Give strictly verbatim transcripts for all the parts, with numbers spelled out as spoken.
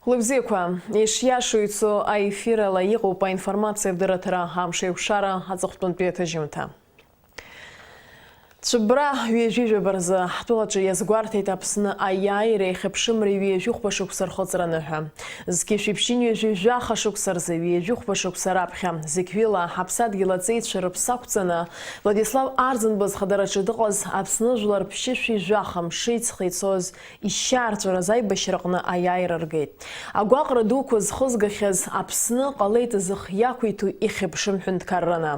Лыбзиақәа, ишиашоу ицо аефир ала иҟоуп аинформациа адырраҭара амшеиқәшара аҵыхәтәантәи аҭыжьымҭа. Цәыббра ҩажәи жәаба рзы ҳтәылаҿы иазгәарҭеит Аԥсны аиааиреи ахьыԥшымреи ҩажәи хәба шықәса рхыҵра аныҳәа. Зқьи жәшәи ԥшьынҩажәи жәаха шықәса рзы ҩажәи хәба шықәса раԥхьа зықьҩыла ҳаԥсадгьыл аҵеицәа рыԥсы ақәҵаны, Владислав Арӡынба зхадараҿы дыҟаз Аԥсны жәлар ԥшьышәи жәаха мши ҵхи ицоз ишьаарҵәыраз аибашьраҟны аиааира ргеит. Агәаҟра дуқәа зхызгахьаз Аԥсны ҟалеит зых иақәиҭу ихьыԥшым ҳәынҭқарраны.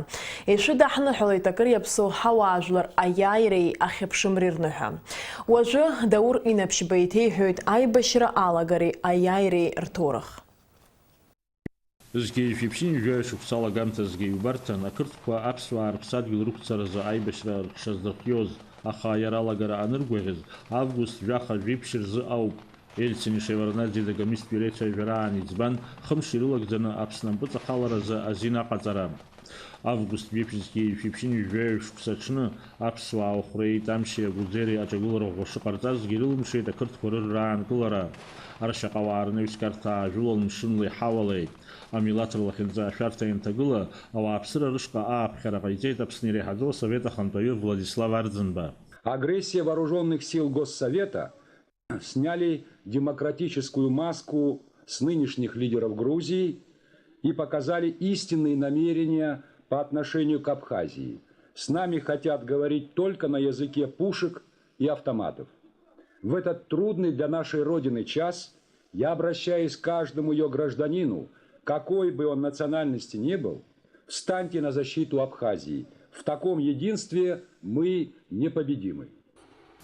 Ишәыдаҳныҳәалеит акыр иаԥсоу ҳауаажәлар аиааиреи ахьыԥшымреи рныҳәа. Уажәы Даур Инаԥшьба иҭеиҳәоит аибашьра алагареи аиааиреи рҭоурых. Зқьи жәшәи ԥшьынҩажәи жәаҩа шықәса алагамҭазгьы иубарҭан, ақырҭқәа аԥсуаа рыԥсадгьыл рықәцаразы аибашьра шазырхиоз, аха иара алагара аныргәаӷьыз, август жәаха жәиԥшь рзы ауп. Ельцини Шеварднаӡеи Дагомиствеи реицәажәараан иӡбан, хымш ирылагӡаны Аԥсны ампыҵахаларазы азин аҟаҵара. Август жәиԥшь зқьи жәшәи ԥшьынҩажәи жәаҩа шықәса аҽны аԥсуаа Охәреи, Тамшьеи, Агәыӡери аҿагылара ӷәӷәа шыҟарҵазгьы ирылымшеит ақырҭқәа рыр раанкылара. Аршьаҟауаа рнаҩс Қарҭаа жәылал мшынла иҳауалеит. Амилаҭ рлахьынҵа ашәарҭа ианҭагыла, ауааԥсыра рышҟа ааԥхьара ҟаиҵеит Аԥсны иреиҳаӡоу асовет ахантәаҩы Владислав Арӡынба. Агрессия вооружённых сил Госсовета сняли демократическую маску с нынешних лидеров Грузии и показали истинные намерения по отношению к Абхазии. С нами хотят говорить только на языке пушек и автоматов. В этот трудный для нашей Родины час я обращаюсь к каждому её гражданину, какой бы он национальности ни был, встаньте на защиту Абхазии. В таком единстве мы непобедимы.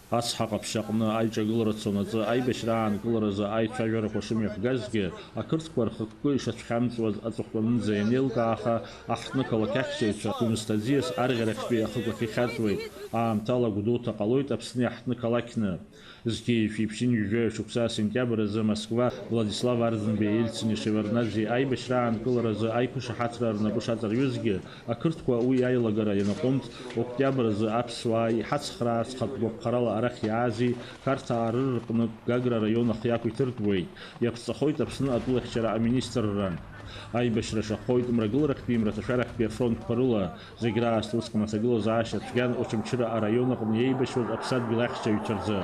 Ацҳа ҟаԥшь аҟны аиҿагылара цонаҵы аибашьра аанкыларазы аицәажәарақәа шымҩаԥгазгьы, ақырҭқәа рхықәкы ишацәхьамҵуаз аҵыхәтәанынӡа ианеилкааха, аҳҭнықалақь ахьчаҩцәа Гәымсҭа аӡиас арӷьарахьтәи ахықә ахь ихьаҵуеит. Аамҭала Гәдоуҭа ҟалоит Аԥсни аҳҭнықалақьны. Зқьи жәшәи ԥшьынҩажәи жәаҩа шықәса асентиабр азы Москва Владислав Арӡынбеи Ельцини Шеварднаӡеи аибашьра аанкыларазы аиқәышаҳаҭра рнапы шаҵарҩызгьы, ақырҭқәа уи аилагара ианаҟәымҵ, октиабр азы аԥсуаа иҳацхраарц хатә гәаԥхарала арахь иаази, Қарҭаа рыр рҟнытә Гагра араион ахы иақәиҭыртәуеит. Иаԥҵахоит Аԥсны атәылахьчара аминистрра. Аибашьра шахоит Мрагыларахьтәи Мраҭашәарахьтәи афронтқәа рыла. Зегь раасҭа усҟан аҭагылазаашьа цәгьан Очамчыра араион аҟны иеибашьуаз аԥсадгьыл ахьчаҩцәа рзы.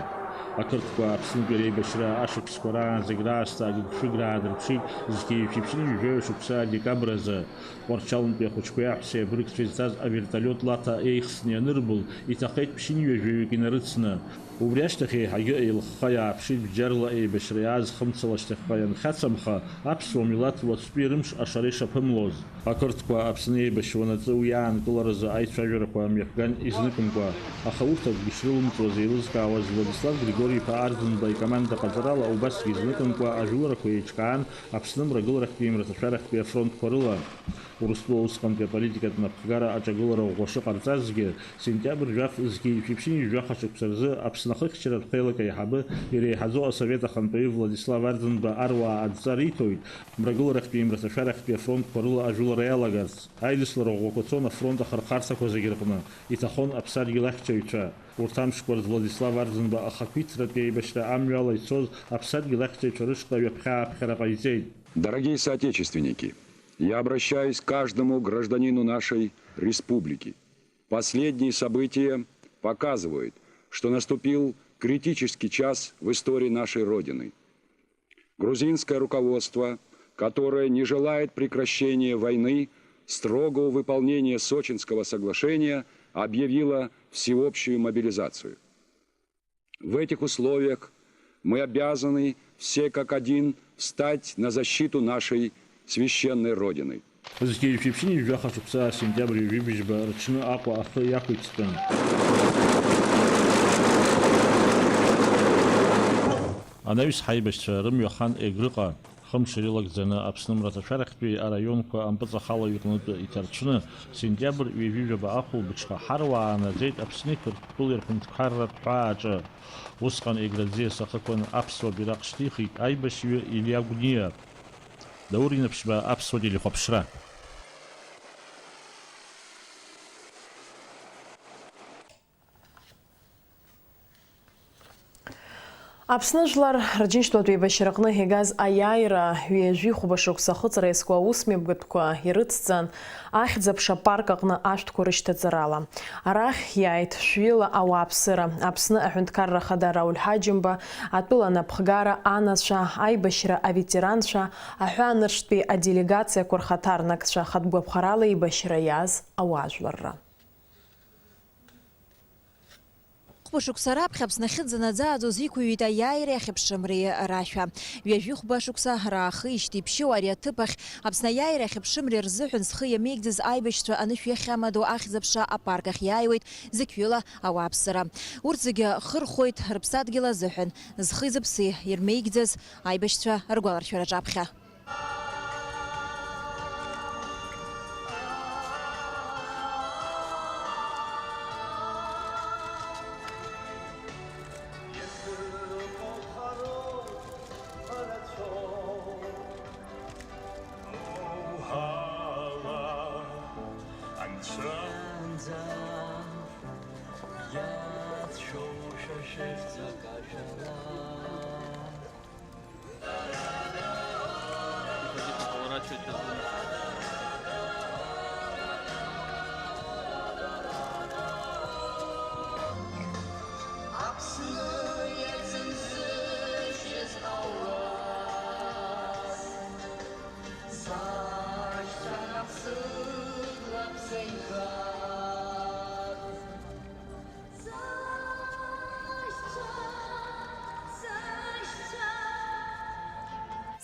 Ақырҭқәа Аԥснытәи реибашьра ашықәсқәа раан зегь раасҭа агыгшәыг раадырԥшит зқьи жәшәи ԥшьынҩажәи жәаҩа шықәса адекабр азы. Тҟәарчалнтәи ахәыҷқәеи аҳәсеи абыргцәа изҭаз авертолиот Лаҭа еихсны ианырбыл, иҭахеит ԥшьынҩажәаҩык инарыцны. Убри ашьҭахь еиҳагьы еилыхха иааԥшит бџьарла еибашьра иааз хымцала шьҭахьҟа ианхьацамха, аԥсуа милаҭ уаҵәтәи рымш ашара ишаԥымлоз. Ақырҭқәа Аԥсны еибашьуанаҵы уи аанкыларазы аицәажәарақәа мҩаԥган изныкымкәа, аха урҭ акгьы шрылымҵуаз еилызкаауаз Владислав Григори-иԥа Арӡынба икоманда ҟаҵарала убасгьы изныкымкәа ажәыларақәа еиҿкаан Аԥсны мрагыларахьтәи мраҭашәарахьтәи афронтқәа рыла. Урыстәыла усҟантәи аполитикатә напхгара аҿагылара ӷәӷәа шыҟарҵазгьы, сентиабр жәаф зқьи жәшәи ԥшьынҩажәи жәаха шықәса рзы Аԥсны ахыхьчаратә хеилак аиҳабы, иреиҳаӡоу асовет ахантәаҩы Владислав Арӡынба аруаа адҵа риҭоит, мрагыларахьтәи мраҭашәарахьтәи афронтқәа рыла ажәылара иалагарц. Аидыслара ӷәӷәақәа цон афронт ахырхарҭақәа зегьы рҟны, иҭахон аԥсадгьыл ахьчаҩцәа. Урҭ амшқәа рзы Владислав Арӡынба ахақәиҭтәратәи аибашьра амҩала ицоз аԥсадгьыл ахьчаҩцәа рышҟа ҩаԥхьа-ааԥхьара ҟаиҵеит. Дорогие соотечественники, я обращаюсь к каждому гражданину нашей республики. Последние события показывают, что наступил критический час в истории нашей Родины. Грузинское руководство, которое не желает прекращения войны, строгого выполнения Сочинского соглашения, объявило всеобщую мобилизацию. В этих условиях мы обязаны все как один встать на защиту нашей священной Родины. Зқьи жәшәи ԥшьынҩажәи жәаха шықәса асентиабр ҩажәи бжьба рҽны Аҟәа ахы иақәиҭтәын. Анаҩс ҳаибашьцәа рымҩа хан Егрыҟа. Хымш ирылагӡаны Аԥсны мраҭашәарахьтәи араионқәа ампыҵахалаҩ рҟнытә иҭарцәны, сентиабр ҩажәи жәаба ахәылбыҽха ҳаруаа аанаӡеит Аԥсни Қырҭтәылеи рҳәынҭқарратә ҳәааҿы. Усҟан Егра аӡиас ахықәан аԥсуа бираҟ шьҭихит аибашьҩы Илиа Гәниа. Даур Инаԥшьба, Аԥсуа телехәаԥшра. Аԥсны Жәлар Рџьынџьтәылатә Еибашьраҟны игаз аиааира ҩажәи хәба шықәса ахыҵра иазку аусмҩаԥгатәқәа ирыцҵан, Ахьӡ-аԥша апарк аҟны ашәҭқәа рышьҭаҵарала. Арахь иааит шәҩыла ауааԥсыра, Аԥсны Аҳәынҭқарра Ахада Рауль Ҳаџьымба, атәыла анапхгара анацәа, аибашьра аветеранцәа, аҳәаанырцәтәи аделегациақәа рхаҭарнакцәа, хатә гәаԥхарала еибашьра иааз ауаажәларра. Хәба шықәса раԥхьа Аԥсны ахьынӡанаӡааӡоз иқәыҩит аиааиреи ахьыԥшымреи рашәа. Ҩажәи хәба шықәса раахижьҭеи ԥшьоу ари аҭыԥ ахь Аԥсны аиааиреи ахьыԥшымреи рзыҳәан зхы иамеигӡаз аибашьцәа анышә иахьамадоу Ахьӡ-аԥша апарк ахь иааиуеит зықьҩыла ауааԥсыра. Урҭ зегьы хырхәоит рыԥсадгьыл азыҳәан, зхи зыԥси ирмеигӡаз аибашьцәа ргәаларшәара аҿаԥхьа.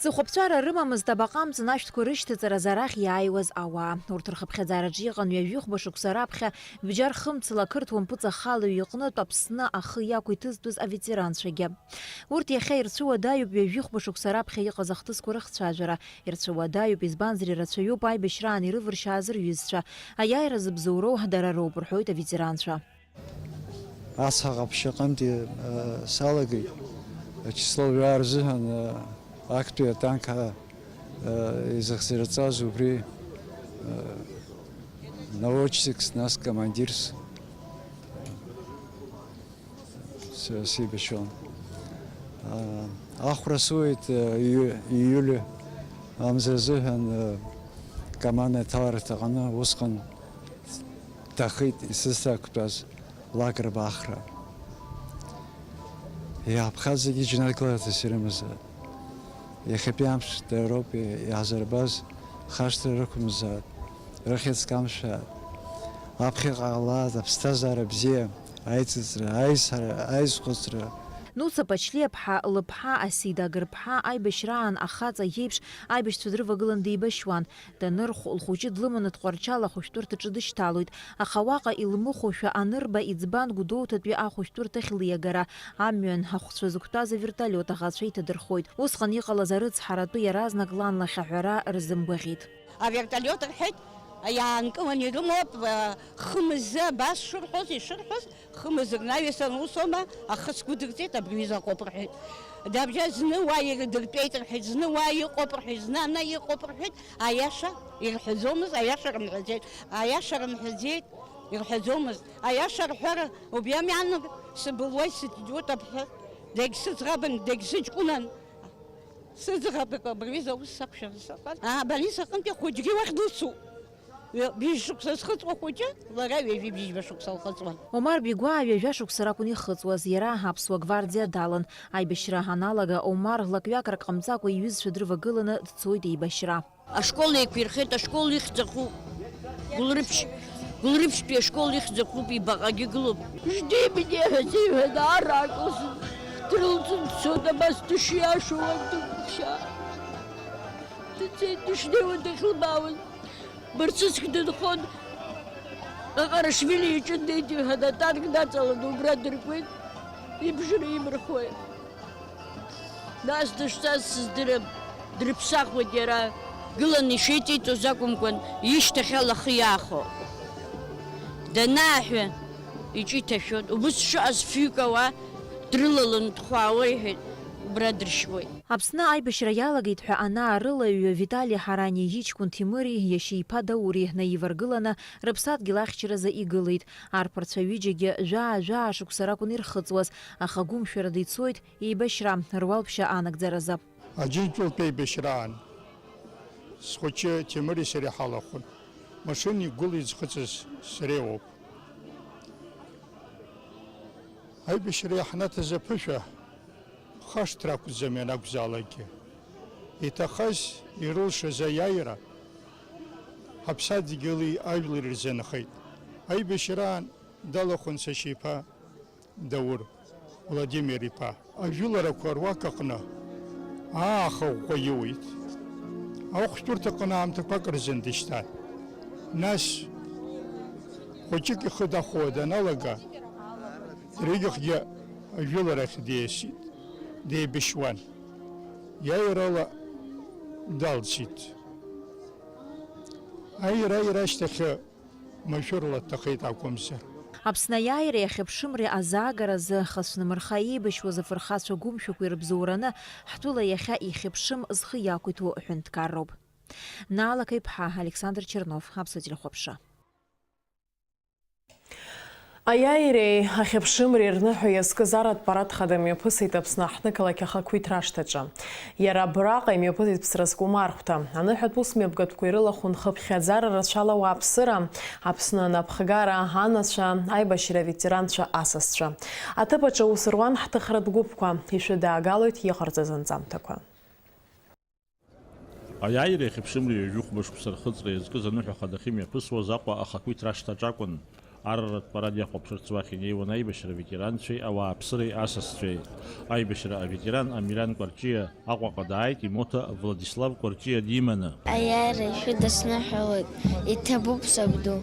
Сыхәаԥҵәара рымамызт абаҟа амҵан ашәҭқәа рышьҭаҵаразы арахь иааиуаз ауаа. Урҭ рхыԥхьаӡараҿы иҟан ҩажәихәба шықәса раԥхьа бџьар хымцала ақырҭуа мпыҵахалаҩ иҟнытә Аԥсны ахы иақәиҭызтәыз аветеранцәагьы. Урҭ иахьа ирцәыуадаҩуп ҩажәихәба шықәса раԥхьа иҟаз ахҭысқәа рыхцәажәара. Ирцәыуадаҩуп, избанзар, ирацәаҩуп аибашьраан ирывыршьааз рҩызцәа. Аиааира зыбзоуроу дара роуп, рҳәоит аветеранцәа. Ацҳа ҟаԥшь аҟынтәи, э, салагеит, ачисло жәаа рзыҳәан, э, актәи атанк, э, изыхзырҵаз убри, э, наводчикс, нас командирс, э, с-, сеибашьуан. Э, ахәра суеит, э, иу-, ииуль амза азыҳәан, э, командный аҭаларҭа аҟны усҟан Ҭахеит исызҭактәаз Лакрба Ахра. Иаҳԥхаз зегьы џьнадгыларҭас ирымазаап. Иахьатәи амш дара роуп иаҳзырбаз, хашҭра рықәымзаат, рыхьӡ камшәаат. Аԥхьаҟа ҟалааит аԥсҭазаара бзиа, аиҵыҵра, аизҳара, аизхәыцра. Нуца Пачлиаԥҳа лыԥҳа Асида Агырԥҳа аибашьраан ахаҵа иеиԥш аибашьцәа дрывагылан деибашьуан. Данырхә, лхәыҷы длыманы Тҟәарчал ахәышәтәырҭаҿы дышьҭалоит, аха уаҟа илмыхәошәа анырба, иӡбан Гәдоуҭатәи ахәышәтәырҭахь лиагара, амҩан ахәцәа зықәтәаз аверталиот аӷацәа иҭадырхоит. Усҟан иҟалаз арыцҳара атәы иаразнак лан лахь аҳәара рзымгәаӷьит. Аверталиот рҳәеит, иаанкыланы ирымоуп, хымзы абас шырҳәоз, ишырҳәоз, Хымз рнаҩсан усоума, ахы сгәыдырҵеит, абри ҩыза ыҟоуп рҳәеит. Дабжьа зны уа ирдыртәеит рҳәеит, зны уа иҟоуп рҳәеит, зны ана иҟоуп рҳәеит, аиаша ирҳәаӡомызт, аиаша рымҳәаӡеит, аиаша рымҳәаӡеит, ирҳәаӡомызт. Аиаша рҳәара убри ами, анр сыбылуеит, сыдиот абҳәар, дегьсыӡӷабын, дегьсыҷкәынан. Сыӡӷаб абри ҩыза аус сақәшәаны сыҟан. Аа, аболиц аҟынтәи ахәыҷгьы уахь дыцуп. Ҩажәа шықәса зхыҵуа хәыҷы, лара ҩажәи бжьба шықәса лхыҵуан. Омар Бигәаа ҩажәа шықәса ракәын ихыҵуаз, иара аԥсуа гвардиа далан. Аибашьра аналага, Омар лакҩакрак ҟамҵакәа иҩызцәа дрывагыланы дцоит еибашьра. Ашкол еиқәирхеит, ашкол ихьӡ ахуп Гәылрыԥшь, Гәылрыԥшьтәи ашкол ихьӡ ахуп, ибаҟагьы гылоуп. Жди меня ҳәа сеиҳәан, арра акылсны дрылҵын дцоит, абас дышиашоу уа дықәшьаа. Дцеит, дышнеиуа дахьлыбаауаз. Барцыцк дынхон, Аҟарашвили иҿы днеит, иҳәан, атанк даҵаланы убра дыркуеит, ибжьы наимырхуеит. Нас дышцаз сыздырам, дрыԥсахуеит иара. Гыланы ишеиҵеиҵоз акәымкәан, ишьҭахьала ахы иаахо. Данааҳәа, иҿы иҭашәон. Убыс шыҟаз фҩык ауаа дрылаланы дхәаауа иҳәеит, убра дыршьуеит. Аԥсны аибашьра иалагеит ҳәа анаарылаҩҩы, Витали Ҳарани иҷкәын Ҭемыри иашьа иԥа Даури наиваргыланы рыԥсадгьыл ахьчаразы игылеит. Арԥарцәа ҩыџьагьы жәаа-жәаа шықәса ракәын ирхыҵуаз, аха гәымшәарада ицоит еибашьра руалԥшьа анагӡаразы. Аџьынџьтәылатә еибашьраан схәыҷы Ҭемыри сареи ҳалахәын. Машьынеи гәыла изхыҵыз сареи ауп. Аибашьра иаҳнаҭаз аԥышәа хашҭра акәӡам ианакәзаалакгьы. Иҭахаз, ирылшаз аиааира ҳаԥсадгьыли ажәлари рзы нхеит. Аибашьраан далахәын сашьа иԥа Даур Владимир-иԥа. Ажәыларақәа руак аҟны ааха ӷәӷәа иуит. Ахәшәтәырҭаҟны аамҭақәак рзын дышьҭан. Нас хәыҷык ихы дахәо даналага, дырҩегьыхгьы ажәыларахь диасит, деибашьуан. Иааирала далҵит. Аира, аира ашьҭахь машәырла дҭахеит акәымзар. Аԥсны аиааира иахьыԥшымреи азаагаразы хацәнмырха еибашьуаз афырхацәа гәымшәақәа ирыбзоураны, ҳтәыла иахьа ихьыԥшым зхы иақәиҭу ҳәынҭқарроуп. Наала Қаиԥҳа, Александр Чернов, Аԥсуа телехәаԥшра. Аиааиреи ахьыԥшымреи рныҳәа иазкыз арратә парад хада мҩаԥысит Аԥсны аҳҭнықалақь ахақәиҭра ашҭаҿы. Иара абраҟа имҩаԥысит ԥсра зқәым архәҭа. Аныҳәатә усмҩаԥгатәқәа ирылахәын хыԥхьаӡара рацәала ауааԥсыра, Аԥсны анапхгара анацәа, аибашьра аветеранцәа, асасцәа. Аҭыԥ аҿы аус руан ҳҭыхратә гәыԥқәа, ишәыдаагалоит иҟарҵаз анҵамҭақәа. Аиааира иахьыԥшымреи ҩажәихәба шықәса рхыҵра иазкыз аныҳәа хадахь имҩаԥысуаз Аҟәа ахақәиҭра ашҭаҿы акәын. Арратә парад иахәаԥшырц уахь инеиуан аибашьра аветеранцәеи ауааԥсыреи асасцәеи. Аибашьра аветеран Амиран Кәарҷиа Аҟәаҟа дааит, имоҭа Владислав Кәарҷиа диманы. Аиааира ишәыдысныҳәалоит, иҭабуп, сабду.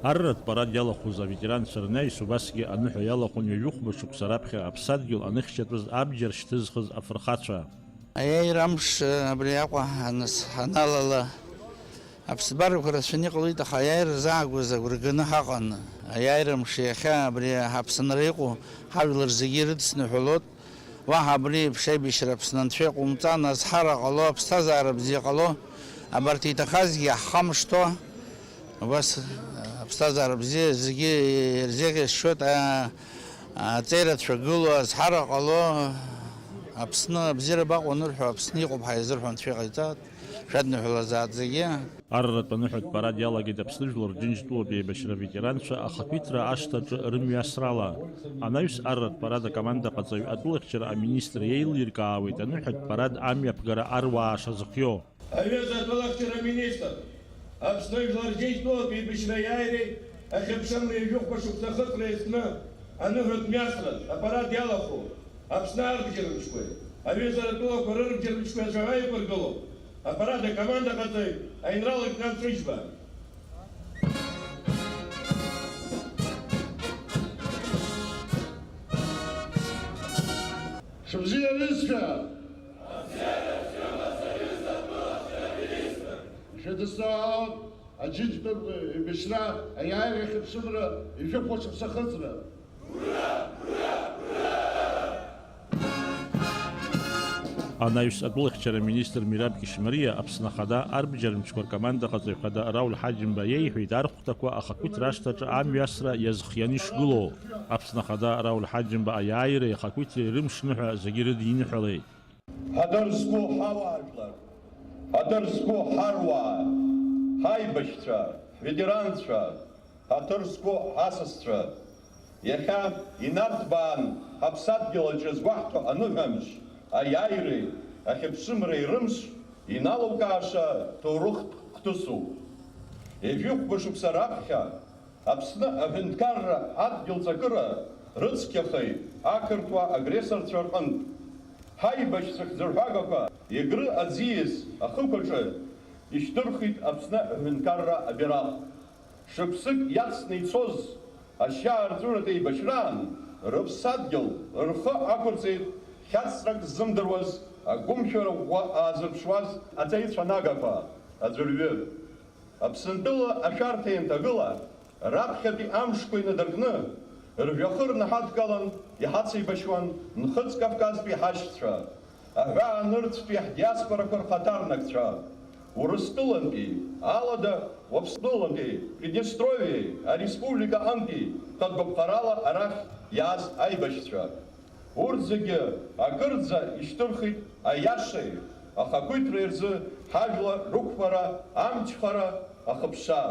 Арратә парад иалахәыз аветеранцәа рнаҩс убасгьы аныҳәа иалахәын ҩажәихәба шықәса раԥхьа аԥсадгьыл аныхьчатәыз абџьар шьҭызхыз афырхацәа. Аиааира амш абри Аҟәа аныс-, аналала, аԥсабарақәа рацәаны иҟалеит, аха аиааира заагоз агәра ганы ҳаҟан. Аиааира мшы иахьа абри ҳаԥсынра иҟоу ҳажәлар зегьы ирыдысныҳәалоит. Уаҳа абри еиԥш аибашьра Аԥсны анцәа иҟоумҵан, азҳара ҟало, аԥсҭазаара бзиа ҟало, абарҭ иҭахазгьы иаҳхамышҭуа, убас аԥсҭазаара бзиа зегьы ирзеиӷьасшьоит. Аҵеи рацәа гылоу, азҳара ҟало, Аԥсны абзиара баҟоу анырҳәо, Аԥсны иҟоуп ҳәа иазырҳәо Анцәа иҟаиҵааит, шәадныҳәалазааит зегьы. Арратә аныҳәатә парад иалагеит Аԥсны жәлар Џьынџьтәылатә еибашьра аветеранцәа ахақәиҭра ашҭаҿы рымҩасрала. Анаҩс арратә парад акомандаҟаҵаҩ атәылахьчара аминистр иеилиркаауеит аныҳәатә парад амҩаԥгара аруаа шазыхиоу. Аҩыза атәылахьчара аминистр, Аԥсны жәлар Џьынџьтәылатә еибашьра аиааиреи ахьыԥшымреи жәохәба шықәса хыҵра иазкны аныҳәатә мҩасран апарад иалахәу Аԥсны арбџьармчқәеи аҩызаратәылақәа рырбџьармчқәеи рацәаҩра иқәыргылоуп апарад акомандаҟаҵаҩ аинрал-леитенант Ҵәыџьба. Шыбзиа, аҩызцәа! Ишәыдысныҳәалоит Аџьынџьтәылатә еибашьра аиааира ахьыԥшымра ижәохәба шықәса хыҵра. Анаҩс атәылахьчара аминистр Мираб Кьышьмариа, Аԥсны Ахада арбџьармчқәа ркомандаҟаҵаҩ хада Рауль Ҳаџьымба иеиҳәеит архәҭақәа ахақәиҭра ашҭаҿы амҩасра иазхианы ишгылоу. Аԥсны Ахада Рауль Ҳаџьымба аиааиреи ахақәиҭреи рымшныҳәа зегьы рыдиныҳәалеит. Ҳаҭыр зқәу ҳауаажәлар, ҳаҭыр зқәу ҳаруаа, ҳаибашьцәа, ҳветеранцәа, ҳаҭыр зқәу ҳасасцәа, иахьа инарҭбаан ҳаԥсадгьыл аҿы згәаҳҭо аныҳәамш, аиааиреи ахьыԥшымреи рымш иналукааша ҭоурыхтә хҭысуп. Ҩажәихәба шықәса раԥхьа Аԥсны аҳәынҭқарра адгьыл ҵакыра рыцқьахеит ақырҭуа агрессорцәа рҟынтә. Ҳаибашьцәа хьӡырҳәагақәа Егры аӡиас ахықә аҿы ишьҭырхит Аԥсны аҳәынҭқарра абираҟ. Шықәсык иацны ицоз ашьаарҵәыратә еибашьраан рыԥсадгьыл рхы ақәырҵеит хьаҵрак ззымдыруаз агәымшәара ӷәӷәа аазырԥшуаз аҵеицәа нагақәа аӡәырҩы. Аԥсынтәыла ашәарҭа ианҭагыла, раԥхьатәи амшқәа инадыркны, ржәҩахыр наҳадкылан иҳацеибашьуан Нхыҵ Кавказтәи ҳашьцәа. Аҳәаанырцәтәи ҳдиаспорақәа рхаҭарнакцәа, Урыстәылантәи, алада Уаԥстәылантәи, Приднестровиеи ареспублика аҟынтәи хатәгәаԥхарала арахь иааз аибашьцәа. Урҭ зегьы акырӡа ишьҭырхит аиашеи ахақәиҭреи рзы ҳажәлар рықәԥара, амчхара, ахыԥша.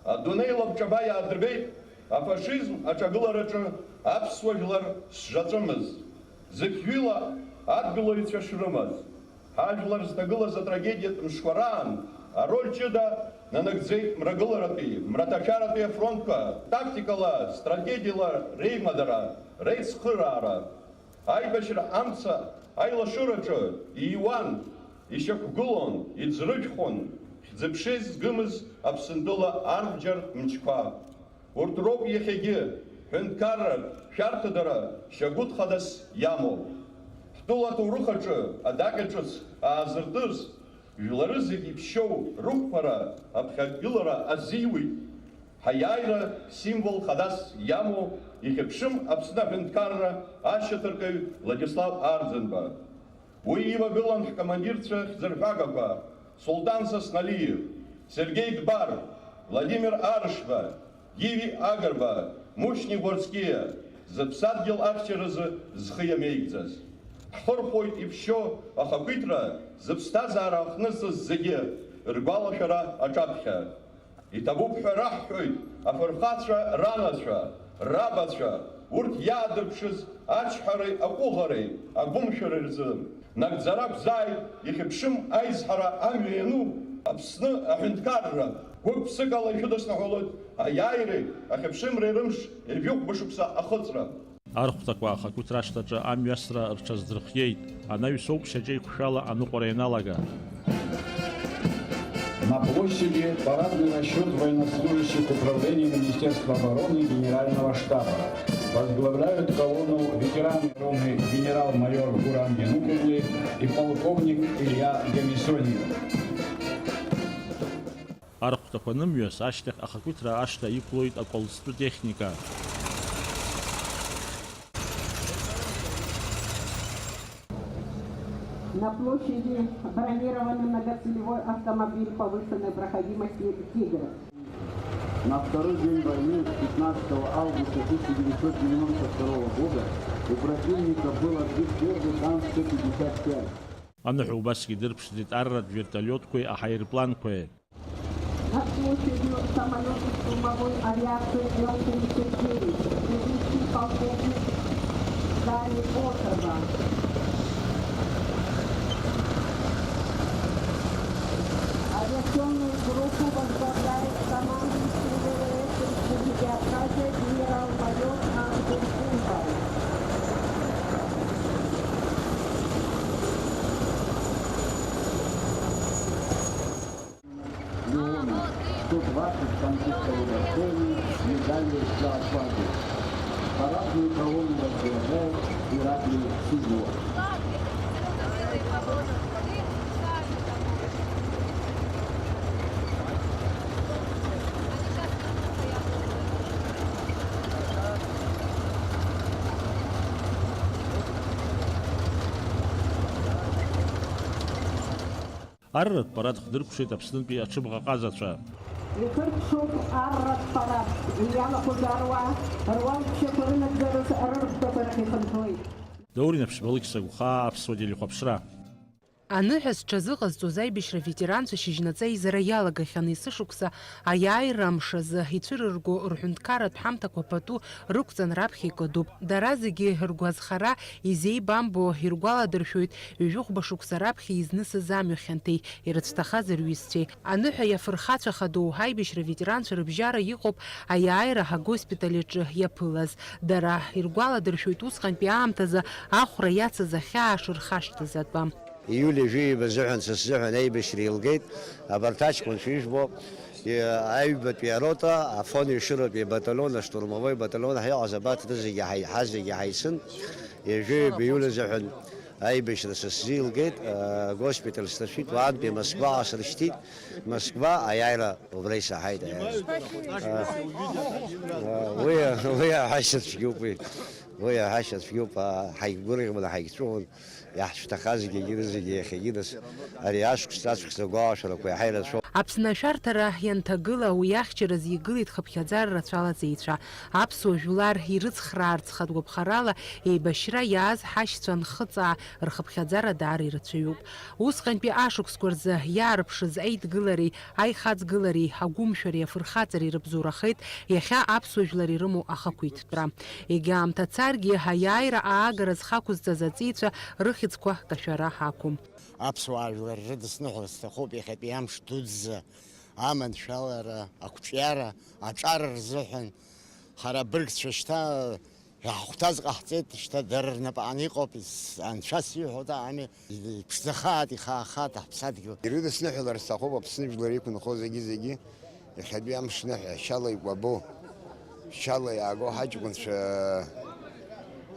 Адунеи лабҿаба иаадырбеит афашизм аҿагылараҿы аԥсуа жәлар шзаҵәымыз, зықьҩыла адгылаҩцәа шрымаз. Ҳажәлар зҭагылаз атрагедиатә мшқәа раан ароль ҷыда нанагӡеит мрагыларатәи, мраҭашәаратәи афронтқәа тактикала, стратегиала реимадара, реицхыраара. Аибашьра амца аилашыраҿы ииуан, ишьақәгылон, иӡрыжәхон, хьӡы-ԥшеи згымыз Аԥсынтәыла арбџьар мчқәа. Урҭ роуп иахьагьы ҳәынҭқарра шәарҭадара шьагәыҭ хадас иамоу. Ҳтәыла аҭоурых аҿы адаҟьа ҿыц аазыртыз, жәлары зегьы иԥшьоу рықәԥара аԥхьагылара азиуит. Ҳаиааира символ хадас иамоу ихьыԥшым Аԥсны аҳәынҭқарра ашьаҭаркаҩ Владислав Арӡынба. Уи ивагылан ҳкомандирцәа хьӡырҳәагақәа Султан Сасналиев, Сергеи Дбар, Владимир Арышба, Гиви Агрба, Мушни Горскиа, зыԥсадгьыл ахьчаразы зхы иамеигӡаз. Ҳхырхәоит иԥшьоу ахақәиҭра зыԥсҭазаара ахнысыз зегьы ргәалашәара аҿаԥхьа. Иҭабуп ҳәа раҳҳәоит афырхацәа ранацәа, рабацәа, урҭ иаадырԥшыз ачҳареи аҟәыӷареи агәымшәареи рзы. Нагӡара ақәзааит, ихьыԥшым аизҳара амҩа иану, Аԥсны аҳәынҭқарра гәык-ԥсыкала ишәыдысныҳәалоит аиааиреи ахьыԥшымреи рымш ҩажәихәба шықәса ахыҵра. Архәҭақәа ахақәиҭра ашҭаҿы амҩасра рҽаздырхиеит. Анаҩс ауп шьаҿа еиқәшәала аныҟәара ианалага. На площади парадный расчет военнослужащих Управления Министерства обороны Генерального штаба. Возглавляют колонну ветераны обороны генерал-майор Гурам Януковлы и полковник Илья Гамисониев. Архәҭақәа анымҩас, ашьҭахь ахақәиҭра ашҭа иқәлоит акәалӡтәы техника. На площади бронированный многоцелевой автомобиль повышенной проходимости «Тигр». На второй день войны, пятнадцатого августа тысяча девятьсот девяносто второго года, у противника был отбит первый танк Т пятьдесят пять. Аныҳәа убасгьы дырԥшӡеит арратә вертолиотқәеи аҳаирпланқәеи. Над площадью самолёты штурмовой авиации Л тридцать девять, ведущий полковник Дани Острова. Авиационную группу возглавляет командующий В В С Республики Абхазия генерал-майор Антон Кунбай. Леона, сто двадцать танкистов удостоены медали «За отвагу». Парадную колонну возглавляет Ираклий Сизов. Арратә парад хдыркәшеит Аԥснытәи аҽыбӷа ҟазацәа. Ихыркәшоуп арратә парад, уи иалахәыз аруаа руалԥшьақәа рынагӡараз рырхәҭақәа рахь ихынҳәуеит. Даур Инаԥшьба, Алықьса Гәхаа, Аԥсуа телехәаԥшра. Аныҳәа зҽазыҟазҵоз аибашьра ветеранцәа шьыжьнаҵы аизара иалагахьан, есышықәса аиааира амш азы ицәырырго рҳәынҭқарратә ҳамҭақәа пату рықәҵан раԥхьа икыдуп. Дара зегьы ргәазхара изеибамбо иргәаладыршәоит ҩажәихәба шықәса раԥхьа изнысыз амҩа хьанҭеи ирыцәҭахаз рҩызцәеи. Аныҳәа иафырхацәа хадоу аибашьра ветеранцәа рыбжьара иҟоуп аиааира агоспиталь аҿы иаԥылаз. Дара иргәаладыршәоит усҟантәи аамҭазы ахәра иацыз ахьаа шырхашҭыз атәы. Иулиа жәаҩа азыҳәан са сзыҳәан аибашьра илгеит. Абарҭ аҷкәынцәа ижәбо, и-, аҩбатәи арота, Афон Ешыратәи абаталион, аштурмовой баталион ҳаҟаз абарҭ рызегьы ҳаи-, ҳазегьы ҳаицын. Ҩажәаҩба иулиа азыҳәан аибашьра са сзы илгеит, а, госпиталь сҭашәит, уаантәи Москваҟа срышьҭит. Москва аиааира убра исаҳаит, аиааира. А, а, уи, уи аҳәашьа цәгьоуп уи. Уи аҳәашьа цәгьоуп, аа, ҳаигәырӷьон, ҳаигцәыӷәон, иаҳцәҭахазгьы егьырызегьы иахьагьы нас ари ашықәс аҵәахӡа агәалашәарақәа иаҳа ирацәоуп. Аԥсны ашәарҭара ианҭагыла, уи ахьчараз игылеит хыԥхьаӡара рацәала аҵеицәа. Аԥсуа жәлар ирыцхраарц хатә гәаԥхарала еибашьра иааз ҳашьцәа анхыҵаа, рхыԥхьаӡара даара ирацәаҩуп. Усҟантәи ашықәсқәа рзы иаарԥшыз аидгылареи аихаҵгылареи, агәымшәареи афырхаҵареи рыбзоурахеит иахьа аԥсуа жәлар ирымоу ахақәиҭтәра. Егьа аамҭа царгьы, аиааира аагара зхақәызҵаз аҵеицәа рыхьӡқәа кашәара ақәым. Аԥсуаа жәлар ирыдысныҳәалар сҭахуп иахьатәи амш дуӡӡа аманшәалара, ақәҿиара, аҿар рзыҳәан. Ҳара абыргцәа шьҭа иаҳхәҭаз ҟаҳҵеит, шьҭа дара рнапаҟны иҟоуп, ис-, анцәа сиҳәоит, ами, иԥшӡахааит, ихаахааит ҳаԥсадгьыл. Ирыдысныҳәалар сҭахуп Аԥсны жәлар иқәынхо зегьы-зегьы, иахьатәи амш ныҳәа, шьала икәабо, шьала иааго ҳаҷкәынцәа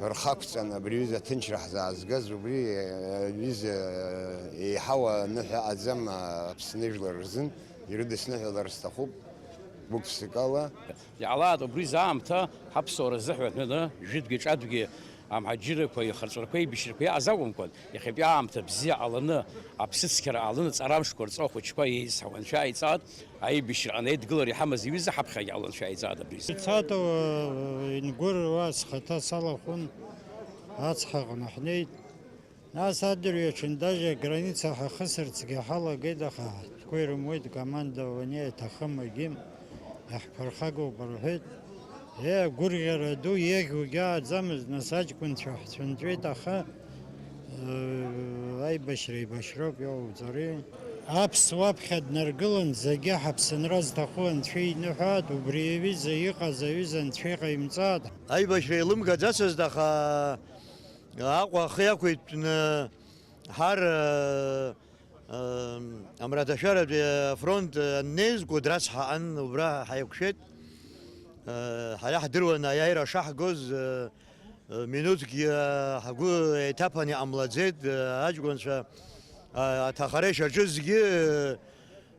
рхы ақәҵаны абри аҩыза аҭынчра ҳзаазгаз, убри, э, аҩыза, э, еиҳау аныҳәа аӡам, э, Аԥсны жәлар рзын, ирыдысныҳәалар сҭахуп гәык-ԥсыкала. Иҟалааит убри заа аамҭа ҳаԥсуара азыҳәан ҳәаны, жәытәгьы ҿатәгьы амҳаџьырқәа, ихырҵәарақәа, еибашьрақәа иааз акәымкәан, иахьатәи аамҭа бзиа ҟаланы, аԥсыцқьара ҟаланы, ҵарамшқәа рҵо ахәыҷқәа еизҳауа анцәа иааиҵааит, аибашьраҟны аидгылара иҳамаз иҩыза ҳаԥхьагьы ала анцәа иааиҵааит абри. Ицатоу, э, ингәырҩуа схаҭа салахәын, ацҳаҟны ҳнеит. Нас адырҩаҽын даже аграница ҳахысырцгьы ҳалагеит, аха ҳтәқәа ирымуит, командование иҭахым егьим, иаҳԥырхагоуп рҳәеит. Е, агәырӷьара ду иеӷьугьы ааӡамызт, нас аҷкәынцәа ҳцәынҵәеит, аха, э, аибашьра еибашьроуп иоуӡари. Аԥсуа аԥхьа днаргылан, зегьы ҳаԥсынра зҭаху Анцәа иныҳәааит, убри аҩыза иҟаз аҩыза Анцәа иҟаимҵааит. Аибашьра еилымгаӡацызт, аха Аҟәа ахы иақәиҭтәны ҳар, э, э, амраҭашәаратәи афронт аннеизго драцҳаҟан, убра ҳаиқәшәеит. Э, ҳара ҳдыруан аиааира шаҳгоз, э, э, минуҭкгьы, э, ҳгәы еиҭаԥан иҟамлаӡеит, э, аҷкәынцәа, а-, аҭахара ишаҿызгьы, э,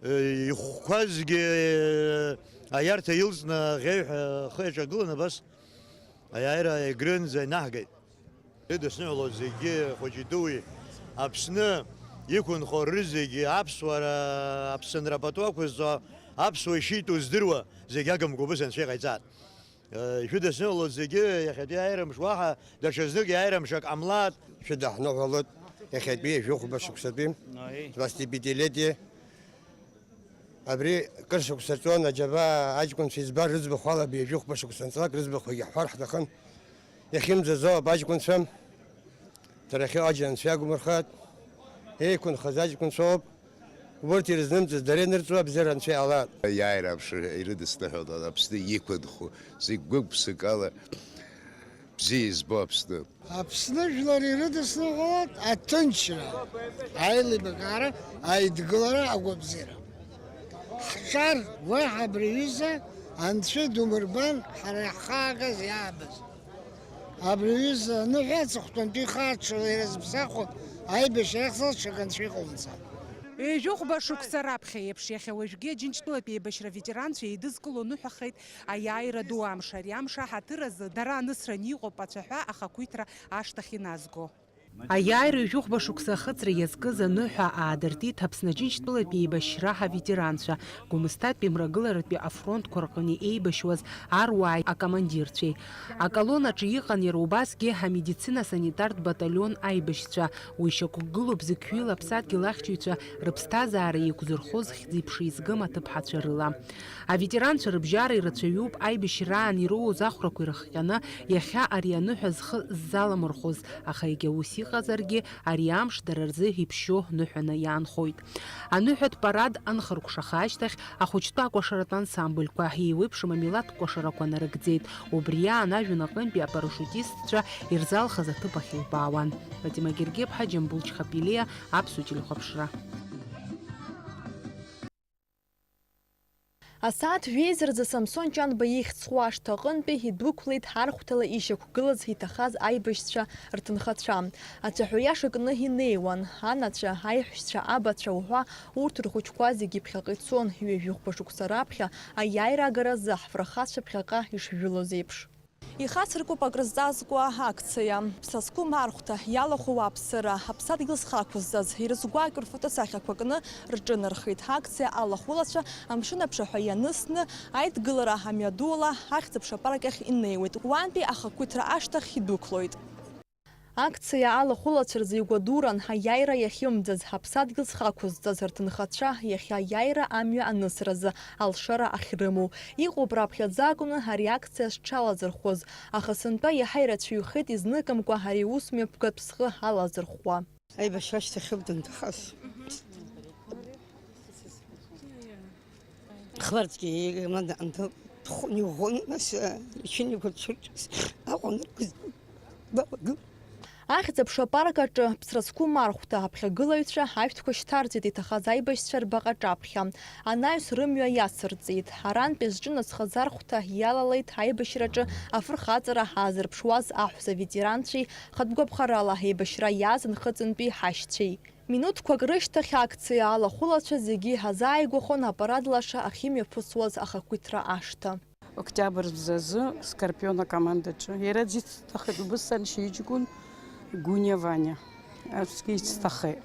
э, ихәқәазгьы, э, аиарҭа илҵны аӷьеҩҳәа ахы иаҿагылан абас. Аиааира егрынӡа инаҳгеит. Ирыдысныҳәалоит зегьы, хәыҷи-дуи, Аԥсны иқәынхо рызегьы, аԥсуара, Аԥсынра пату ақәызҵо, аԥсуа ишитәу здыруа зегьы агымкәа убыс анцәа иҟаиҵааит. Э, ишәыдысныҳәалоит зегьы, иахьатәи аиааирамш уаҳа даҽазнык иааирамш ак ҟамлааит. Шәыдаҳныҳәалоит иахьатәи жәохәба шықәсатәи, Аи. Двадцатипятилетие. Абри кыр шықәса ҵуан, аџьабаа аҷкәынцәа избар рыӡбахә ала, абри жәохәба шықәса анҵлак рыӡбахәгьы ҳҳәар ҳҭахын. Иахьымӡаӡо ауп аҷкәынцәа, дара ахьыҟоу аџьа анцәа иагумырхааит. Еиқәынхаз аҷкәынцәа ауп. Урҭ ирызнымҵыз дара ианырҵуа абзиара анцәа иҟалааит. Аиааира аԥшра ирыдысныҳәалт Аԥсны иқәынхо зегь гәык-ԥсыкала бзиа избо Аԥсны. Аԥсны жәлар ирыдысныҳәалоит аҭынчра, аилибакаара, аидгылара, агәабзиара. Ҳҿар уаҳа абри аҩыза анцәа идумырбан ҳара иаҳхаагаз иаабаз. Абри аҩыза аныҳәа аҵыхәтәантәи ихы ааҽҽала ирызԥсахуа аибашьра иахьӡала ҽак анцәа иҟоумҵан. Ҩажәихәба шықәса раԥхьа еиԥш, иахьа уажәгьы Аџьынџьтәылатәи еибашьра аветеранцәа еидызкыло ныҳәахеит аиааира ду амш. Ари амш аҳаҭыр азы дара анысран иҟоуп ацәаҳәа ахақәиҭра ашҭахь иназго. Аиааира ҩажәихәба шықәса ахыҵра иазкыз аныҳәа аадыртит Аԥсны Аџьынџьтәылатәи еибашьра аветеранцәа, Гәымсҭатәи мрагыларатәи афронтқәа рҟны еибашьуаз аруааи акомандирцәеи. Аколоннаҿы иҟан иара убасгьы амедицина-санитартә баталион аибашьцәа, уи шьақәгылоуп зықьҩыла аԥсадгьыл ахьчаҩцәа рыԥсҭазаара еиқәзырхоз хьӡи-ԥшеи згым аҭыԥҳацәа рыла. Аветеранцәа рыбжьара ирацәаҩуп аибашьраан ироуз ахәрақәа ирыхҟьаны иахьа ари аныҳәа зхы ззаламырхәоз, аха егьа ус иҟазаргьы, ари амш дара рзы иԥшьоу ныҳәаны иаанхоит. Аныҳәатә парад анхыркәшаха ашьҭахь, ахәыҷтәы акәашаратә ансамбльқәа еиуеиԥшым амилаҭтә кәашарақәа нарыгӡеит. Убри аан ажәҩан аҟынтәи апарашиутистцәа ирзалхыз аҭыԥ ахь илбаауан. Фатима Гергеԥҳа, Џьамбул Чхапилиа, Аԥсуа телехәаԥшра. Асааҭ жәеиза рзы Самсон Ҷанба ихьӡ зху ашҭа аҟынтәи идәықәлеит архәҭала ишьақәгылаз иҭахаз аибашьцәа рҭынхацәа. Ацәаҳәа иаша кны инеиуан, анацәа, аиҳәшьцәа, абацәа уҳәа, урҭ рхәыҷқәа зегьы ԥхьаҟа ицон, ҩажәихәба шықәса раԥхьа аиааира агаразы ҳфырхацәа ԥхьаҟа ишжәылоз еиԥш. Ихацыркуп акрызҵазкуа акциа. Ԥсра зқәым архәҭа иалахәу уаԥсыра, аԥсадгьыл зхы ақәызҵаз, ирызгәаакьоу рфотосахьақәа кны рҿынархеит. Акциа алахәылацәа амшын аԥшаҳәа ианысны, аидгылара амҩадуала ахьӡ-аԥша апарк ахь инеиуеит. Уантәи ахақәиҭра ашҭахь идәықәлоит. Акциа алахәылацәа рзы игәадуран аиааира иахьымӡаз, ҳаԥсадгьыл зхы ақәызҵаз рҭынхацәа иахьа аиааира амҩа анысразы алшара ахьрымоу. Иҟоуп раԥхьаӡа акәны ари акциа зҽалазырхәыз, аха сынтәа иаҳа ирацәаҩхеит изныкымкәа ари аус мҩаԥгатә зхы алазырхәуа. Аибашьра ашьҭахьоуп данҭахаз. Хларцгьы мада анда тхуни угони нас ичини курчурчус аҟоныркыз бабагы. Ахьӡ-аԥша апарк аҿы ԥсра зқәым архәҭа аԥхьагылаҩцәа ашәҭқәа шьҭарҵеит иҭахаз аибашьцәа рбаҟа аҿаԥхьа. Анаҩс рымҩа иацырҵеит. Арантәи зҿынасхаз архәҭа иалалеит аибашьраҿы афырхаҵара аазырԥшуаз аҳәса ветеранцәеи хатә гәаԥхарала аибашьра иааз нхыҵынтәи ҳашьцәеи. Минуҭқәак рышьҭахь акциа алахәылацәа зегьы иҳазааигәахон апарад лаша ахьымҩаԥысуаз ахақәиҭра ашҭа. Октиабр мзазы Скорпион акомандаҿы иара аӡә исҭахеит, убыс саншьа иҷкәын Гәыниа Ваниа. Аӡәгьы исҭахеит.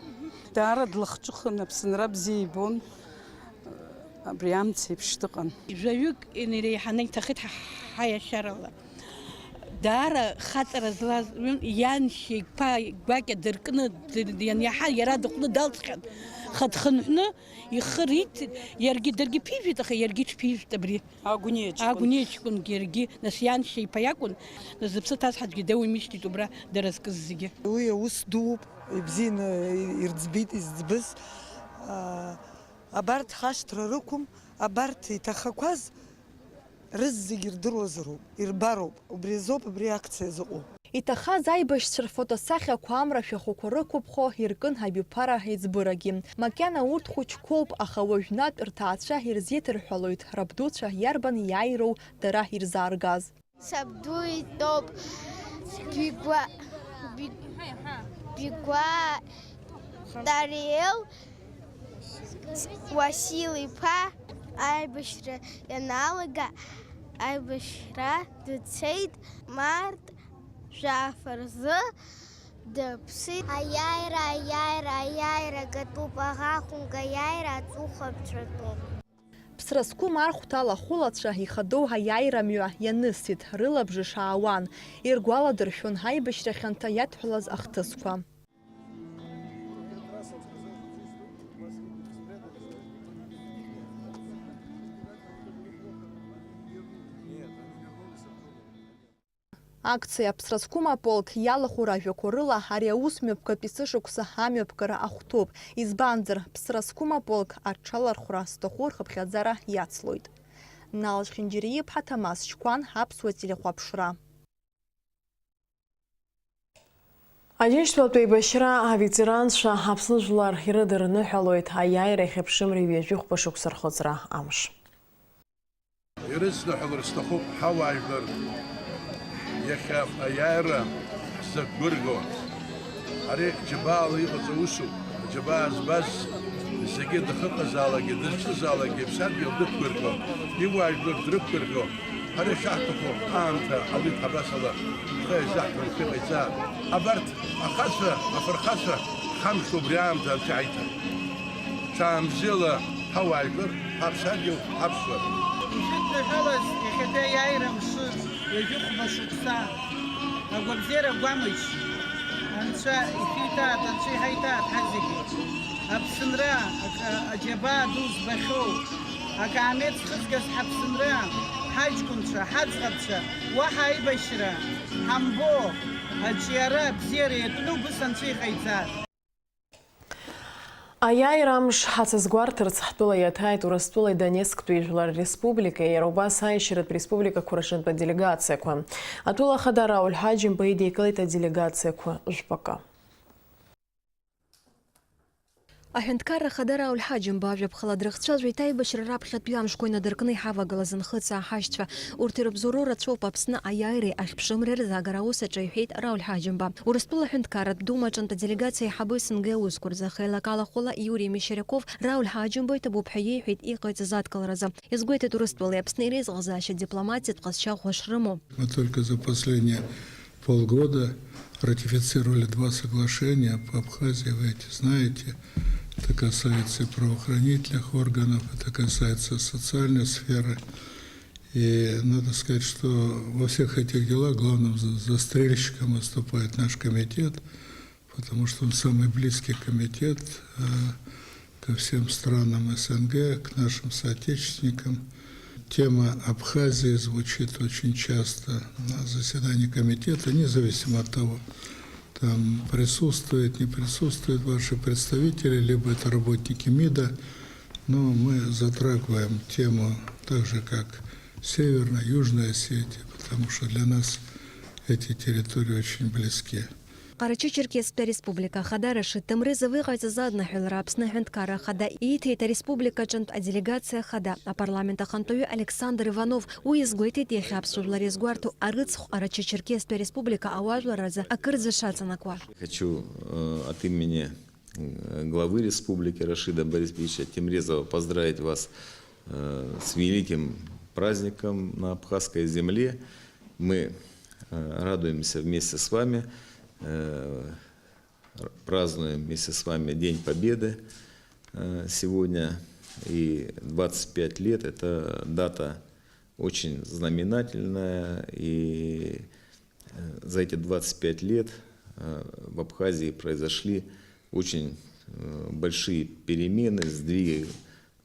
Даара длахҿыхын, Аԥсынра бзиа ибон, абри амц еиԥш дыҟан. Жәаҩык иреиҳаны иҭахеит ҳа, ҳа иашьарала. Даара хаҵара злаз, иан шьеиқәа гәакьа дыркны, дыр-, ианиаҳа, иара дыхәны далҵхьан. Хыҭхынҳәны ихы риҭ-, иаргьы даргьы ԥижәеит, аха иаргьы иҽԥижәеит абри. Агәниа ҷкәын. Агәниа ҷкәынгьы иаргьы, нас иан шьеиԥа иакәын, нас зыԥсы ҭаз ҳаӡәгьы деиуамижьҭит убра дара зкыз зегьы. Уи аус дууп, ибзианы ирӡбеит изӡбыз. Аа, абарҭ хашҭра рықәым, абарҭ иҭахақәаз рызегь ирдыруазароуп, ирбароуп, убри азоуп абри акциа зыҟоу. Иҭахаз аибашьцәа рфотосахьақәа амра ашәахәақәа рықәыԥхо иркын ҳабиԥара аиҵбырагьы. Макьана урҭ хәыҷқәоуп, аха уажәнатә рҭаацәа ирзеиҭарҳәалоит, рабдуцәа иарбан иааироу дара ирзааргаз. Сабду итәоуп Бигәа, Би-, Бигәа Тариел Уасил-иԥа. Аибашьра ианалага, аибашьра дцеит, март жәаф рзы дыԥсит. Аиааира, аиааира, аиааира гатәуп, аӷа хәымга аиааира аҵыхәаԥҵәатәуп. Ԥсра зқәым архәҭа алахәылацәа ихадоу аиааира мҩа ианысит, рылабжыш аауан, иргәаладыршәон аибашьра хьанҭа иадҳәалаз ахҭысқәа. Акциа Ԥсра зқәым аполк иалахәу ражәақәа рыла ари аус мҩаԥгатәи сышықәса амҩаԥгара ахәҭоуп. Избанзар, Ԥсра зқәым аполк аҽалархәра зҭаху рхыԥхьаӡара иацлоит. Нал Жхинџьариа-иԥҳа, Ҭамаз Шьқәан, Аԥсуа телехәаԥшра. Аџьынџьтәылатә еибашьра аветеранцәа Аԥсны жәлар ирыдырныҳәалоит аиааира иахьа ԥшымреи ҩажәи хәба шықәса рхыҵра амш. Ирыцныҳәалар сҭахуп ҳауаажәлар иахьа аиааира ҳзықәгәырӷьо. Ари џьабаала иҟаҵоу усуп. Аџьабаа збаз зегьы дахыҟазаалакгьы, дызҿызаалакгьы иԥсадгьыл дықәгәырӷьо, иуаажәлар дрықәгәырӷьо. Ҳара ишаҳҭаху аамҭа ауит ҳабасала ҳхы иазаҳҭарц иҟаиҵа. Абарҭ ахацәа, афырхацәа ҳамш убри аамҭа анцәа иҳаиҭар. Ҽаанбзиала ҳауаажәлар, ҳаԥсадгьыл, ҳаԥсуара. Ишәыдныҳәалаз иахьатәи аиааира мшы ҩажәи хәба шықәса агәабзиара агәамычча. Анцәа ишәиҭааит, Анцәа иҳаиҭааит ҳазегьы. Аԥсынра, аџьабаа ду збахьоу, акаамеҭ зхызгаз ҳаԥсынра, ҳаҷкәынцәа, ҳаӡӷабцәа, уаҳа аибашьра ҳамбо, аҿиара, абзиара иатәны убыс Анцәа иҟаиҵар. Аиааира амш ҳацызгәарҭарц ҳтәыла иаҭааит Урыстәылеи Донецктәи Жәлар Республикеи, иара убас аиашьаратә республикақәа рҿынтә аделегациақәа. Атәыла ахада Рауль Ҳаџьымба идикылеит аделегациақәа жәпакы. Аҳәынҭқарра Ахада Рауль Ҳаџьымба ажәаԥхала дрыхцәажәеит аибашьра раԥхьатәи амшқәа инадыркны иҳавагалаз анхыҵаа ҳашьцәа. Урҭ ирыбзоуроу рацәоуп Аԥсны аиааиреи ахьԥшымреи рзаагара аус аҿы, иҳәеит Рауль Ҳаџьымба. Урыстәыла Аҳәынҭқарратә Дума аҿынтә аделегациа аиҳабы СНГ аусқәа рзы ахеилакала хәыла Иури Мещеряков Рауль Ҳаџьымба иҭабуп ҳәа иеиҳәеит иҟаиҵаз адкыларазы. Иазгәеиҭеит Урыстәылеи Аԥсни реизыҟазаашьа дипломатиатә ҟазшьа ӷәӷәа шрымоу. Мы только за последние полгода ратифицировали два соглашения по Абхазии, вы эти знаете. Это касается и правоохранительных органов, это касается социальной сферы. И надо сказать, что во всех этих делах главным за- застрельщиком выступает наш комитет, потому что он самый близкий комитет э, ко всем странам СНГ, к нашим соотечественникам. Тема Абхазии звучит очень часто на заседании комитета, независимо от того, там присутствуют, не присутствуют ваши представители, либо это работники МИДа. Но мы затрагиваем тему так же, как Северная, Южная Осетия, потому что для нас эти территории очень близки. Ҟарачы-Черкесктәи Ареспублика Ахада Рашид Темрезов иҟаиҵаз адныҳәалара Аԥсны Аҳәынҭқарра Ахада ииҭеит ареспублика аҿынтә аделегациа ахада, апарламент ахантәаҩы Александр Иванов. Уи иазгәеиҭеит иахьа аԥсуа жәлар иазгәарҭо арыцхә Ҟарачы-Черкесктәи Ареспублика ауаажәларразы акырӡа шаҵанакуа. Хочу э, от имени э, главы республики Рашида Борисовича Темрезова поздравить вас э, с великим праздником на абхазской земле. Мы э, радуемся вместе с вами, э, р- празднуем вместе с вами День Победы э, сегодня. И двадцать пять лет — это дата очень знаменательная. И э, за эти двадцать пять лет э, в Абхазии произошли очень э, большие перемены, сдвиги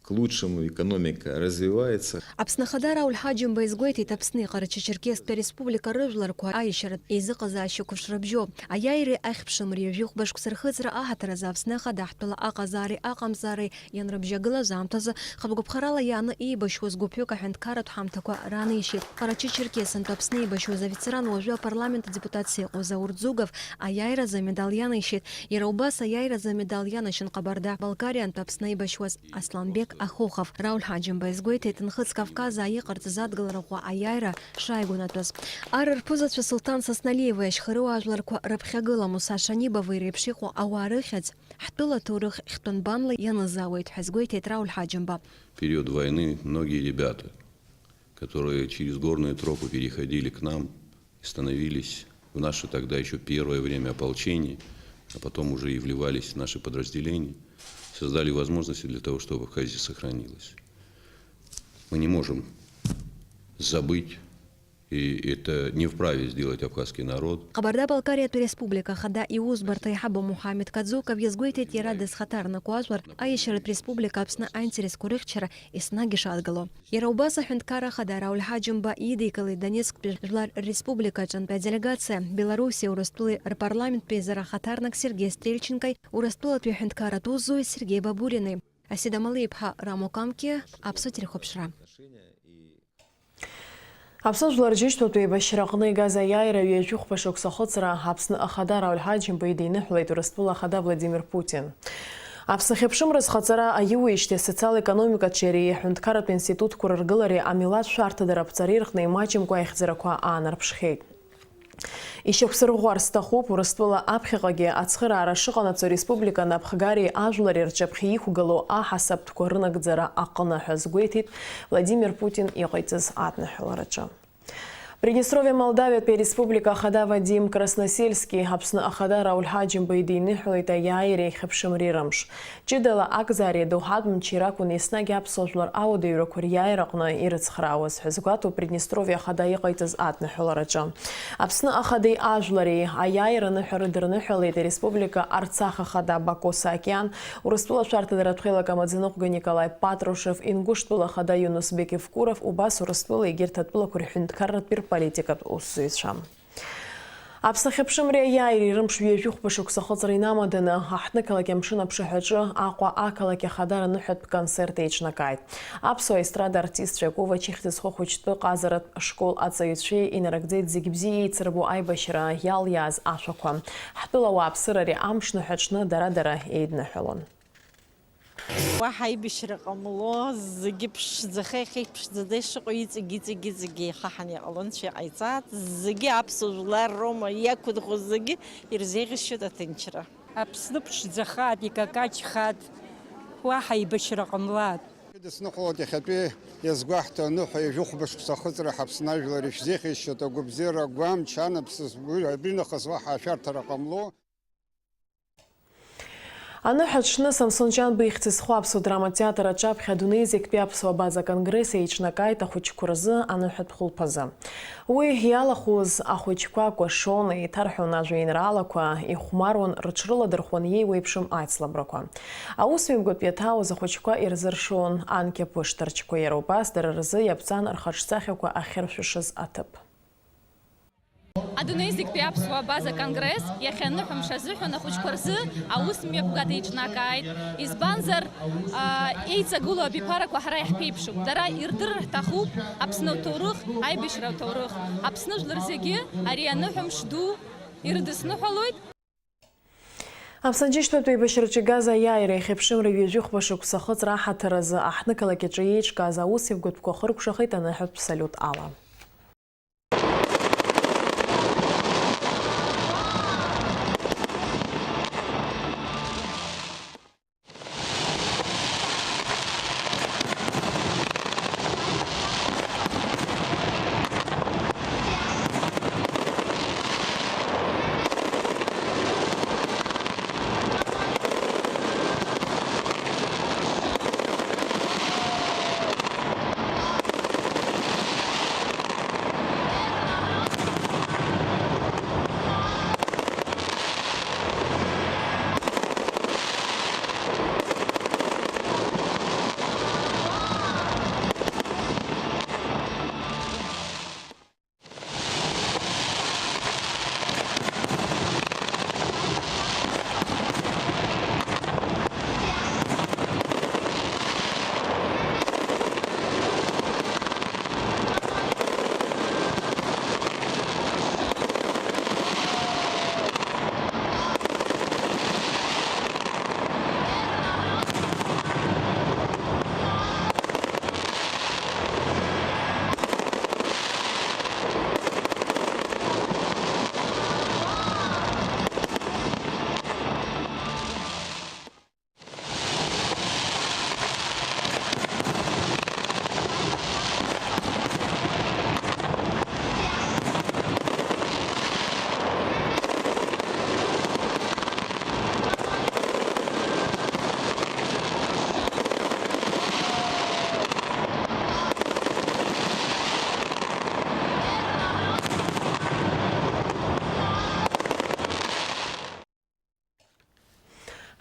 к лучшему, экономика развивается. Аԥсны Ахада Рауль Ҳаџьымба изгәеиҭеит Аԥсни Ҟарачы-Черкесктәи Ареспублика рыжәларқәа аиашьаратә еизыҟазаашьақәа шрыбжьоу. Аиааиреи ахьԥшымреи ҩажәи хәба шықәса рхыҵра аҳаҭыр азы Аԥсны Ахада ҳтәыла аҟазаареи аҟамзаареи ианрыбжьагылаз аамҭазы, хатә гәыԥхарала иааны еибашьуаз гәыԥҩык аҳәынҭқарратә ҳамҭақәа раанишьеит. Ҟарачы-Черкесынтә Аԥсны еибашьуаз аветеран, уажәы апарламент адепутатс иҟоу Заур Дзугов аиааиразы амедал ианишьеит. Иара убас аиааиразы амедал ианашьан Ҟабарда-Балкариантә Аԥсны еибашьуаз Асланбек Ахохов. Рауль Ҳаџьымба изгәеиҭеит Нхыҵ Кавказаа иҟарҵаз адгылара ӷәӷәа аиааира шааигәанатәыз. Ар рԥызацәа Сулҭан Сасналиевеи ашьхаруаа жәларқәа рыԥхьагыла Муса Шанибовеи реиԥш иҟоу ауаа рыхьӡ ҳтәыла аҭоурых хьтәы нбанла ианазаауеит ҳәа азгәеиҭеит Рауль Ҳаџьымба. В период войны многие ребята, которые через горные тропы переходили к нам и становились в наше тогда ещё первое время ополчение, а потом уже и вливались в наши подразделения, создали возможности для того, чтобы Абхазия сохранилась. Мы не можем забыть, и это не вправе сделать абхазский народ. Ҟабарда-Балкариатәи Республика Ахада иусбарҭа аиҳабы Мухамед Кадзуков иазгәеиҭеит иара дызхаҭарнакуа ажәлар аиашьаратә республика Аԥсны аинтересқәа рыхьчара еснагь ишадгыло. Иара убас аҳәынҭқарра Ахада Рауль Ҳаџьымба идикылеит Донецктәи Жәлар Республика аҿынтәи аделегациа, Белоруссиеи Урыстәылеи рпарламенттәи еизара ахаҭарнак Сергеи Стрельченкои Урыстәылатәи аҳәынҭқарратә усзуҩи Сергеи Бабурини. Асида Малиԥҳа, Рамо Камки, Аԥсуа телехәаԥшра. Аԥсны жәлар џьышьҭуатәи еибашьраҟны игаз аиааира ҩажәи хәба шықәса ахыҵра Аԥсны Ахада Рауль Ҳаџьымба идиныҳәалеит Урыстәыла Ахада Владимир Путин. Аԥсны ахьыԥшымра зхаҵара аиуеижьҭеи асоциал-економикатә џьареи аҳәынҭқарратә институтқәа рыргылареи амилаҭ шәарҭадара аԥҵареи рҟны имаҷымкәа аихьӡарақәа аанарԥшхьеит. Ишьақәсырӷәӷәар сҭахуп, Урыстәыла аԥхьаҟагьы ацхыраара шыҟанаҵо республика напхгареи ажәлари рҿаԥхьа иқәгылоу аҳасабтәқәа рынагӡара аҟны ҳәа азгәеиҭеит Владимир Путин иҟаиҵаз адныҳәалараҿы. Приднестровиа Молдавиатәи ареспублика ахада Вадим Красносельски Аԥсны Ахада Рауль Ҳаџьымба идиныҳәалеит аиааиреи ахьыԥшымреи рымш. Ҷыдала акзаареи адоуҳатә мчи ракәын еснагь аԥсуа жәлар ауадаҩрақәа риааираҟны ирыцхраауаз ҳәа згәаҭоу Приднестровиа Ахада иҟаиҵаз адныҳәалараҿы. Аԥсны Ахадеи ажәлари аиааира аныҳәа рыдырныҳәалеит ареспублика Арцах Ахада Бако Саакиан, Урыстәыла ашәарҭадаратә хеилак амаӡаныҟәгаҩ Николаи Патрушев, Ингушьтәыла Ахада Иунус Бекевкуров, убас Урыстәыла егьырҭ атәылақәа рҳәынҭқарратә пирполитикатә усзуҩцәа. Аԥсны ахьыԥшымреи аиааиреи рымш ҩажәи хәба шықәса ахыҵра инамаданы, аҳҭнықалақь амшын аԥшаҳәаҿы Аҟәа ақалақь ахадара ныҳәатә концерт еиҿнакааит. Аԥсуа естрада артистцәа Кова Чехти зхы хәыҷтәы ҟазаратә школ аҵаҩцәеи инарыгӡеит зегь бзиа еицырбо аибашьра иалиааз ашәақәа. Ҳтәыла ауааԥсыра ари амш ныҳәаҿны дара-дара еидныҳәалон. Уаҳа аибашьра ҟамло, зегьы ԥшӡаха, иахьа иԥшӡада ишыҟоу, иҵегь, иҵегь, иҵегь еихаҳаны иҟалон, цәа иҟаиҵааит. Зегьы аԥсуа жәлар роума иақәынхоз зегьы ирзеиӷьасшьоит аҭынчра. Аԥсны ԥшӡахааит, икакаҷхааит, уаҳа аибашьра ҟамлааит. Дысныҳәалоит иахьатәи иазгәаҳҭо аныҳәа ҩажәи хәба шықәса ахыҵра ҳаԥсны ажәлар ишәзеиӷьасшьоит, агәабзиара, агәамч, анаԥсаз, уи абринахыс уаҳа ашәарҭара ҟамло. Аныҳәа аҽны Самсон Ҷанба ихьӡ зху Аԥсуа драматеатр аҿаԥхьа адунеи зегьтәи аԥсуа абаза конгресс еиҿнакааит ахәыҷқәа рзы аныҳәатә хәылԥазы. Уи иалахәыз ахәыҷқәа кәашон, еиҭарҳәон ажәеинраалақәа, ихәмаруан, рыҽрыладырхәуан иеиуеиԥшым аицлабрақәа. Аусмҩаԥгатә иаҭаауаз ахәыҷқәа ирзыршон анкьа ԥышҭарчқәа, иара убас дара рзы иаԥҵан рхаҿсахьақәа ахьыршәышыз аҭыԥ. Адунеи зегьтәи аԥсуа абаза конгресс иахьа ныҳәамш азыҳәан ахәыҷқәа рзы аус мҩаԥгатә еиҿнакааит. Избанзар, аа, еиҵагылоу абиԥарақәа ҳара иаҳԥеиԥшуп. Дара ирдырыр ҳҭахуп Аԥсны аҭоурых, аибашьра аҭоурых. Аԥсны жәлар зегьы ари аныҳәамш ду ирыдысныҳәалоит. Аԥсны џьышьҭатәи еибашьраҿы игаз аиааира иахьеиԥшымра ҩажәи хәба шықәса ахыҵра аҳаҭыр азы аҳҭнықалақь аҿы еиҿкааз аусмҩаԥгатәқәа хыркәшахеит аныҳәатә салиут ала.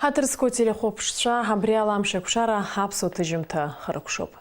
Ҳаҭыр зқәу ателехәаԥшцәа, абри ала Амш Еиқәшара аԥсуа ҭыжьымҭа хыркәшоуп.